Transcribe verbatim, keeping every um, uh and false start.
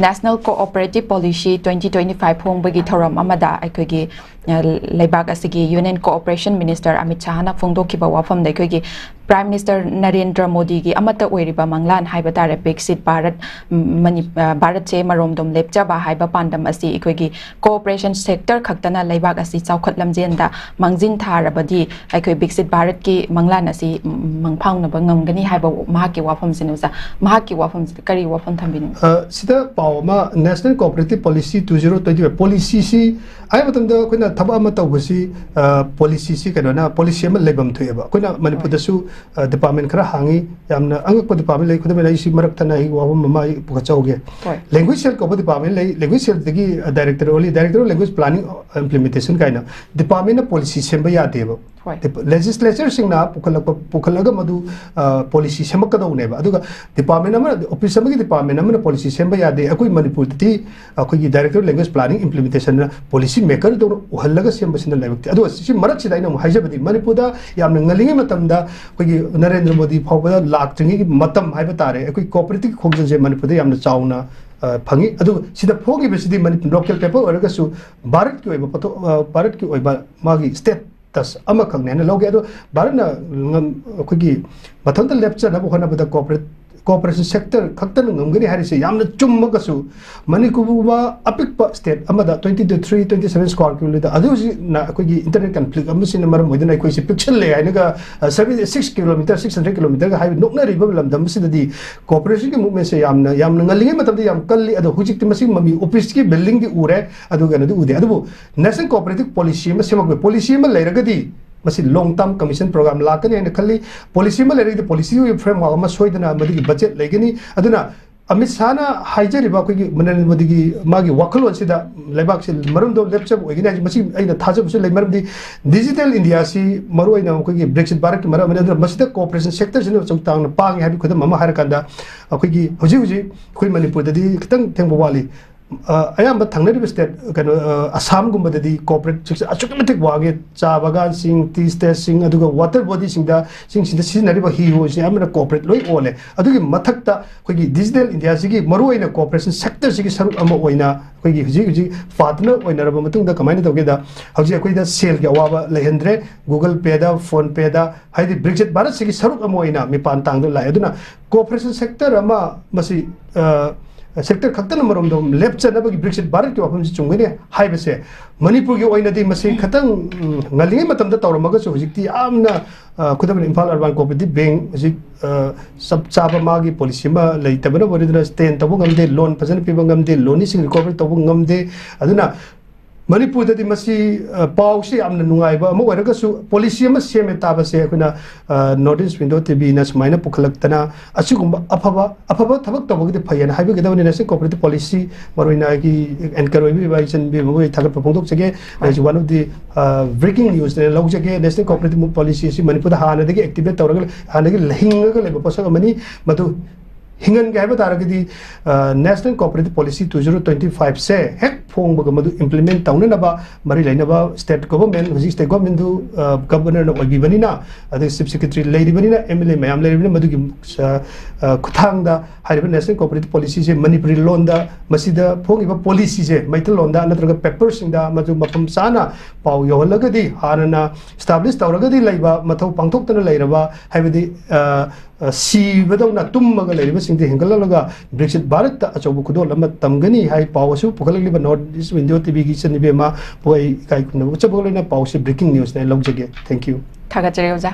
National Cooperative Policy twenty twenty-five ꯐꯣꯡꯕꯒꯤ ꯊꯧꯔꯝ ꯑꯃꯗ ꯑꯩꯈꯣꯏꯒꯤ, ꯑ, ꯂꯩꯕꯥꯛ ꯑꯁꯤꯒꯤ Union Cooperation Minister ꯑꯃꯤꯠ ꯁꯥꯍꯅ ꯐꯣꯡꯗꯣꯛꯈꯤꯕ ꯋꯥꯐꯝꯗ ꯑꯩꯈꯣꯏꯒꯤ Prime Minister ꯅꯔꯦꯟꯗ꯭ꯔ ꯃꯣꯗꯤꯒꯤ ꯑꯃꯠꯇ ꯑꯣꯏꯔꯤꯕ ꯃꯪꯂꯥꯟ ꯍꯥꯏꯕ ꯇꯥꯔꯦ, ꯕꯤꯛꯁꯤꯠ ꯚꯥꯔꯠ, ꯎꯝ, ꯃꯅꯤ-, ꯑ, ꯚꯥꯔꯠꯁꯦ ꯃꯔꯣꯝꯗꯣꯝ ꯂꯦꯞꯆꯕ ꯍꯥꯏꯕ ꯄꯥꯟꯗꯝ ꯑꯁꯤ ꯑꯩꯈꯣꯏꯒꯤ cooperation sector ꯈꯛꯇꯅ ꯂꯩꯕꯥꯛ ꯑꯁꯤ ꯆꯥꯎꯈꯠ ꯂꯝꯖꯦꯟꯗ ꯃꯥꯡꯖꯤꯟ ꯊꯥꯔꯕꯗꯤ ꯑꯩꯈꯣꯏ ꯕꯤꯛꯁꯤꯠ ꯚꯥꯔꯠꯀꯤ ꯃꯪꯂꯥꯟ ꯑꯁꯤ, ꯎꯝ, ꯃꯪꯐꯥꯎꯅꯕ ꯉꯝꯒꯅꯤ ꯍꯥꯏꯕ ꯃꯍꯥꯛꯀꯤ ꯋꯥꯐꯝꯁꯤꯅꯤ ꯑꯣꯖꯥ꯫ ꯃꯍꯥꯛꯀꯤ ꯋꯥꯐꯝꯁꯤꯗ ꯀꯔꯤ ꯋꯥꯐꯝ ꯊꯝꯕꯤꯅꯤꯡꯕ? ꯑ, ꯁꯤꯗ ꯄꯥꯎ ꯑꯃ, National Cooperative Policy two zero twenty-five policyꯁꯤ ꯍꯥꯏꯕ ꯃꯇꯝꯗ ꯑꯩꯈꯣꯏꯅ ꯊꯕꯛ ꯑꯃ ꯇꯧꯕꯁꯤ, ꯑ, policyꯁꯤ ꯀꯩꯅꯣꯅ, policy ꯑꯃ ꯂꯩꯐꯝ ꯊꯣꯛꯑꯦꯕ꯫ ꯑꯩꯈꯣꯏꯅ ꯃꯅꯤꯄꯨꯔꯗꯁꯨ, ꯑ, department ꯈꯔ ꯍꯥꯡꯉꯤ, ꯌꯥꯝꯅ ꯑꯉꯛꯄ department ꯂꯩ꯫ ꯈꯨꯗꯝ ꯑꯣꯏꯅ ꯑꯩ ꯁꯤ ꯃꯔꯛ ꯊꯠꯅ ꯑꯩ ꯋꯥꯐꯝ ꯑꯃ ꯑꯩ ꯄꯨꯈꯠꯆꯍꯧꯒꯦ꯫ ꯍꯣꯏ꯫ Language cell ꯀꯧꯕ department ꯂꯩ, language cellꯗꯒꯤ, ꯑ, director ꯑꯣꯜꯂꯤ, director of language planning implementation ꯀꯥꯏꯅ departmentꯅ policy ꯁꯦꯝꯕ ꯌꯥꯗꯦꯕ꯫ ꯍꯣꯏ꯫ Dep-, legislatureꯁꯤꯡꯅ ꯄꯨꯈꯠꯂꯛꯄ, ꯄꯨꯈꯠꯂꯒ ꯃꯗꯨ, ꯑ, policy ꯁꯦꯝꯃꯛꯀꯗꯧꯕꯅꯦꯕ꯫ ꯑꯗꯨꯒ department ꯑꯃ, office ꯑꯃꯒꯤ department ꯑꯃꯅ policy ꯁꯦꯝꯕ ꯌꯥꯗꯦ꯫ ꯑꯩꯈꯣꯏ ꯃꯅꯤꯄꯨꯔꯗꯗꯤ ꯑꯩꯈꯣꯏꯒꯤ director of language planning implementationꯅ policy makerꯗꯧꯅ ꯎꯍꯜꯂꯒ ꯁꯦꯝꯕꯁꯤꯅ ꯂꯥꯏꯕꯛ ꯊꯤ꯫ ꯑꯗꯨꯒ ꯁꯤ ꯃꯔꯛꯁꯤꯗ ꯑꯩꯅ ꯑꯃꯨꯛ ꯍꯥꯏꯖꯕꯗꯤ, ꯃꯅꯤꯄꯨꯔꯗ ꯌꯥꯝꯅ ꯉꯜꯂꯤꯉꯩ ꯃꯇꯝꯗ ꯑꯩꯈꯣꯏꯒꯤ ꯅꯔꯦꯟꯗ꯭ꯔ ꯃꯣꯗꯤ ꯐꯥꯎꯕꯗ ꯂꯥꯛꯇ꯭ꯔꯤꯉꯩꯒꯤ ꯃꯇꯝ ꯍꯥꯏꯕ ꯇꯥꯔꯦ, ꯑꯩꯈꯣꯏ cooperative ꯈꯣꯡꯖꯪꯁꯦ ꯃꯅꯤꯄꯨꯔꯗ ꯌꯥꯝꯅ ꯆꯥꯎꯅ, ꯑ, ꯐꯪꯉꯤ꯫ ꯑꯗꯨꯒ ꯁꯤꯗ ꯐꯣꯡꯉꯤꯕꯁꯤꯗꯤ ꯃꯅꯤꯄꯨꯔ local paper ꯑꯣꯏꯔꯒꯁꯨ ꯚꯥꯔꯠꯀꯤ ꯑꯣꯏꯕ ꯄꯣꯊꯣꯛ, ꯑ, ꯚꯥꯔꯠꯀꯤ ꯑꯣꯏꯕ ꯃꯥꯒꯤ status ꯑꯃꯈꯛꯅꯦ ꯍꯥꯏꯅ ꯂꯧꯒꯦ꯫ ꯑꯗꯣ ꯚꯥꯔꯠꯅ ꯉꯝ-, ꯑꯩꯈꯣꯏꯒꯤ ꯃꯊꯟꯇ ꯂꯦꯞꯆꯅꯕ ꯍꯣꯠꯅꯕꯗ corporate, cooperation sector ꯈꯛꯇꯅ ꯉꯝꯒꯅꯤ ꯍꯥꯏꯔꯤꯁꯦ ꯌꯥꯝꯅ ꯆꯨꯝꯃꯒꯁꯨ, ꯃꯅꯤꯄꯨꯔꯒꯨꯝꯕ ꯑꯄꯤꯛꯄ state ꯑꯃꯗ twenty to three, twenty seven square kilometer, ꯑꯗꯨ ꯍꯧꯖꯤꯛꯅ ꯑꯩꯈꯣꯏꯒꯤ internal conflict ꯑꯃꯁꯤꯅ ꯃꯔꯝ ꯑꯣꯏꯗꯨꯅ ꯑꯩꯈꯣꯏꯁꯦ ꯄꯤꯛꯁꯜꯂꯦ ꯍꯥꯏꯅꯒ, ꯑ, seven, six kilometer, six hundred kilometerꯒ ꯍꯥꯏꯕ ꯅꯣꯛꯅꯔꯤꯕ ꯂꯝꯗꯝ ꯑꯁꯤꯗꯗꯤ cooperationꯒꯤ movementꯁꯦ ꯌꯥꯝꯅ, ꯌꯥꯝꯅ ꯉꯜꯂꯤꯉꯩ ꯃꯇꯝꯗ ꯌꯥꯝ ꯀꯜꯂꯤ꯫ ꯑꯗꯣ ꯍꯧꯖꯤꯛꯇꯤ ꯃꯁꯤ ꯃꯃꯤ officeꯀꯤ buildingꯗꯤ ꯎꯔꯦ, ꯑꯗꯨ ꯀꯩꯅꯣꯗꯤ ꯎꯗꯦ꯫ ꯑꯗꯨꯕꯨ National Cooperative Policy ꯑꯃ ꯁꯦꯝꯃꯛꯄ, policy ꯑꯃ ꯂꯩꯔꯒꯗꯤ ꯃꯁꯤ long term commission program ꯂꯥꯛꯀꯅꯤ ꯍꯥꯏꯅ ꯈꯜꯂꯤ꯫ Policy ꯑꯃ ꯂꯩꯔꯒꯗꯤ policyꯒꯤ framework ꯑꯃ ꯁꯣꯏꯗꯅ ꯃꯗꯨꯒꯤ budget ꯂꯩꯒꯅꯤ꯫ ꯑꯗꯨꯅ ꯑꯃꯤꯠ ꯁꯥꯍꯅ ꯍꯥꯏꯖꯔꯤꯕ ꯑꯩꯈꯣꯏꯒꯤ ꯅꯔꯦꯟꯗ꯭ꯔ ꯃꯣꯗꯤꯒꯤ ꯃꯥꯒꯤ ꯋꯥꯈꯜꯂꯣꯟꯁꯤꯗ ꯂꯩꯕꯥꯛꯁꯤ ꯃꯔꯨꯝꯗꯣꯝ ꯂꯦꯞꯆꯕ ꯑꯣꯏꯒꯅꯤ ꯍꯥꯏꯁꯤ ꯃꯁꯤ ꯑꯩꯅ ꯊꯥꯖꯕꯁꯨ ꯂꯩ꯫ ꯃꯔꯝꯗꯤ digital Indiaꯁꯤ ꯃꯔꯨꯑꯣꯏꯅ ꯑꯩꯈꯣꯏꯒꯤ Brexit ꯚꯥꯔꯠꯀꯤ ꯃꯔꯝ ꯑꯃꯅꯤ꯫ ꯑꯗꯨꯅ ꯃꯁꯤꯗ cooperation sectorꯁꯤꯅ ꯑꯆꯧ ꯇꯥꯡꯅ ꯄꯥꯡꯉꯤ ꯍꯥꯏꯕꯒꯤ ꯈꯨꯗꯝ ꯑꯃ ꯍꯥꯏꯔꯀꯥꯟꯗ ꯑꯩꯈꯣꯏꯒꯤ ꯍꯧꯖꯤꯛ ꯍꯧꯖꯤꯛ ꯑꯩꯈꯣꯏ ꯃꯅꯤꯄꯨꯔꯗꯗꯤ ꯈꯤꯇꯪ ꯊꯦꯡꯕ ꯋꯥꯠꯂꯤ꯫ ꯑ, ꯑꯌꯥꯝꯕ ꯊꯪꯅꯔꯤꯕ state, ꯀꯩꯅꯣ, ꯑ, ꯑꯁꯥꯝꯒꯨꯝꯕꯗꯗꯤ corporate sector ꯑꯁꯨꯛꯀꯤ ꯃꯇꯤꯛ ꯋꯥꯡꯉꯦ꯫ ꯆꯥ ꯕꯒꯥꯟꯁꯤꯡ, tea estateꯁꯤꯡ, ꯑꯗꯨꯒ water bodyꯁꯤꯡꯗ, ꯁꯤꯡꯁꯤꯗ ꯁꯤꯖꯤꯟꯅꯔꯤꯕ ꯍꯤ ꯍꯣꯁꯦ ꯑꯌꯥꯝꯕꯅ corporate ꯂꯣꯏ ꯑꯣꯜꯂꯦ꯫ ꯑꯗꯨꯒꯤ ꯃꯊꯛꯇ ꯑꯩꯈꯣꯏꯒꯤ digital Indiaꯁꯤꯒꯤ ꯃꯔꯨꯑꯣꯏꯅ corporation sectorꯁꯤꯒꯤ ꯁꯔꯨꯛ ꯑꯃ ꯑꯣꯏꯅ ꯑꯩꯈꯣꯏꯒꯤ ꯍꯧꯖꯤꯛ ꯍꯧꯖꯤꯛ partner ꯑꯣꯏꯅꯔꯕ ꯃꯇꯨꯡꯗ ꯀꯃꯥꯏꯅ ꯇꯧꯒꯦꯗ, ꯍꯧꯖꯤꯛ ꯑꯩꯈꯣꯏꯗ ꯁꯦꯜꯒꯤ ꯑꯋꯥꯕ ꯂꯩꯍꯟꯗ꯭ꯔꯦ꯫ Google Payꯗ, PhonePeꯗ, ꯍꯥꯏꯗꯤ ꯕ꯭ꯔꯤꯛꯁꯤꯠ ꯚꯥꯔꯠꯁꯤꯒꯤ ꯁꯔꯨꯛ ꯑꯃ ꯑꯣꯏꯅ ꯃꯤꯄꯥꯟ ꯇꯥꯡꯗꯨꯅ ꯂꯥꯛꯑꯦ꯫ ꯑꯗꯨꯅ corporation sector ꯑꯃ ꯃꯁꯤ, ꯑ, sector ꯈꯛꯇꯅ ꯃꯔꯣꯝꯗꯣꯝ ꯂꯦꯞꯆꯅꯕꯒꯤ ꯕ꯭ꯔꯤꯛꯁꯤꯠ ꯚꯥꯔꯠꯀꯤ ꯋꯥꯐꯝꯁꯤ ꯆꯨꯝꯒꯅꯤ ꯍꯥꯏꯕꯁꯦ ꯃꯅꯤꯄꯨꯔꯒꯤ ꯑꯣꯏꯅꯗꯤ ꯃꯁꯤ ꯈꯤꯇꯪ, ꯎꯝ, ꯉꯜꯂꯤꯉꯩ ꯃꯇꯝꯗ ꯇꯧꯔꯝꯃꯒꯁꯨ ꯍꯧꯖꯤꯛꯇꯤ ꯌꯥꯝꯅ, ꯑ, ꯈꯨꯗꯝ ꯑꯣꯏꯅ ꯏꯝꯐꯥꯜ Urban Cooperative Bank ꯍꯧꯖꯤꯛ, ꯑ, ꯆꯞ ꯆꯥꯕ ꯃꯥꯒꯤ policy ꯑꯃ ꯂꯩꯇꯕꯅ ꯑꯣꯏꯔꯗꯨꯅ strain ꯇꯧꯕ ꯉꯝꯗꯦ, loan ꯐꯖꯅ ꯄꯤꯕ ꯉꯝꯗꯦ, loaneeꯁꯤꯡ recover ꯇꯧꯕ ꯉꯝꯗꯦ꯫ ꯑꯗꯨꯅ ꯃꯅꯤꯄꯨꯔꯗꯗꯤ ꯃꯁꯤ, ꯑ, ꯄꯥꯎꯁꯤ ꯌꯥꯝꯅ ꯅꯨꯡꯉꯥꯏꯕ ꯑꯃ ꯑꯣꯏꯔꯒꯁꯨ, policy ꯑꯃ ꯁꯦꯝꯃꯦ ꯇꯥꯕꯁꯦ ꯑꯩꯈꯣꯏꯅ, ꯑ, North East Window TVꯅ ꯁꯨꯃꯥꯏꯅ ꯄꯨꯈꯠꯂꯛꯇꯅ ꯑꯁꯤꯒꯨꯝꯕ ꯑꯐꯕ, ꯑꯐꯕ ꯊꯕꯛ ꯇꯧꯕꯒꯤꯗꯤ ꯐꯩꯌꯦꯅ ꯍꯥꯏꯕꯤꯒꯗꯕꯅꯤ꯫ National Cooperative Policy, ꯃꯔꯨꯑꯣꯏꯅ ꯑꯩꯒꯤ anchor ꯑꯣꯏꯕꯤꯔꯤꯕ ꯏꯆꯟꯕꯤ ꯑꯃꯕꯨ ꯑꯩ ꯊꯥꯒꯠꯄ ꯐꯣꯡꯗꯣꯛꯆꯒꯦ꯫ ꯍꯣꯏ꯫ As one of the, ꯑ, breaking newsꯅꯦꯅ ꯂꯧꯖꯒꯦ꯫ National Cooperative Policy ꯑꯁꯤ ꯃꯅꯤꯄꯨꯔꯗ ꯍꯥꯟꯅꯗꯒꯤ activate ꯇꯧꯔꯒ, ꯍꯥꯟꯅꯗꯒꯤ ꯍꯤꯡꯉꯒ ꯂꯩꯕ ꯄꯣꯠꯁꯛ ꯑꯃꯅꯤ꯫ ꯃꯗꯨ ꯍꯤꯡꯍꯟꯒꯦ ꯍꯥꯏꯕ ꯇꯥꯔꯒꯗꯤ, ꯑ, National Cooperative Policy two zero twenty fiveꯁꯦ ꯍꯦꯛ ꯐꯣꯡꯕꯒ ꯃꯗꯨ implement ꯇꯧꯅꯅꯕ ꯃꯔꯤ ꯂꯩꯅꯕ state government, ꯍꯧꯖꯤꯛ state governmentꯗꯨ, ꯑ, governorꯅ ꯑꯣꯏꯕꯤꯕꯅꯤꯅ, ꯑꯗꯒꯤ chief secretary ꯂꯩꯔꯤꯕꯅꯤꯅ, MLA ꯃꯌꯥꯝ ꯂꯩꯔꯤꯕꯅꯤꯅ, ꯃꯗꯨꯒꯤ, ꯑ, ꯑ, ꯈꯨꯠꯊꯥꯡꯗ ꯍꯥꯏꯔꯤꯕ National Cooperative Policyꯁꯦ ꯃꯅꯤꯄꯨꯔꯤ ꯂꯣꯟꯗ ꯃꯁꯤꯗ ꯐꯣꯡꯉꯤꯕ policyꯁꯦ ꯃꯩꯇꯩꯂꯣꯟꯗ ꯅꯠꯇ꯭ꯔꯒ paperꯁꯤꯡꯗ ꯃꯗꯨ ꯃꯐꯝ ꯆꯥꯅ ꯄꯥꯎ ꯌꯧꯍꯜꯂꯒꯗꯤ, ꯍꯥꯟꯅꯅ establish ꯇꯧꯔꯒꯗꯤ ꯂꯩꯕ, ꯃꯊꯧ ꯄꯥꯡꯊꯣꯛꯇꯅ ꯂꯩꯔꯕ, ꯍꯥꯏꯕꯗꯤ, ꯑ, ꯑ, ꯁꯤꯕꯗꯧꯅ ꯇꯨꯝꯃꯒ ꯂꯩꯔꯤꯕꯁꯤꯡꯗꯤ ꯍꯦꯟꯒꯠꯍꯜꯂꯒ ꯕ꯭ꯔꯤꯛꯁꯤꯠ ꯚꯥꯔꯠꯇ ꯑꯆꯧꯕ ꯈꯨꯗꯣꯜ ꯑꯃ ꯇꯝꯒꯅꯤ ꯍꯥꯏ ꯄꯥꯎ ꯑꯁꯨ ꯄꯨꯈꯠꯂꯛꯂꯤꯕ North East Window TVꯒꯤ ꯏꯆꯟ ꯏꯕꯦꯝꯃ ꯄꯨ ꯑꯩ ꯏꯀꯥꯏ ꯈꯨꯝꯅꯕ ꯎꯠꯆꯕꯒ ꯂꯣꯏꯅꯅ ꯄꯥꯎꯁꯤ breaking newsꯅꯦ ꯂꯧꯖꯒꯦ꯫ Thank you꯫ ꯊꯥꯒꯠꯆꯔꯤ ꯑꯣꯖꯥ꯫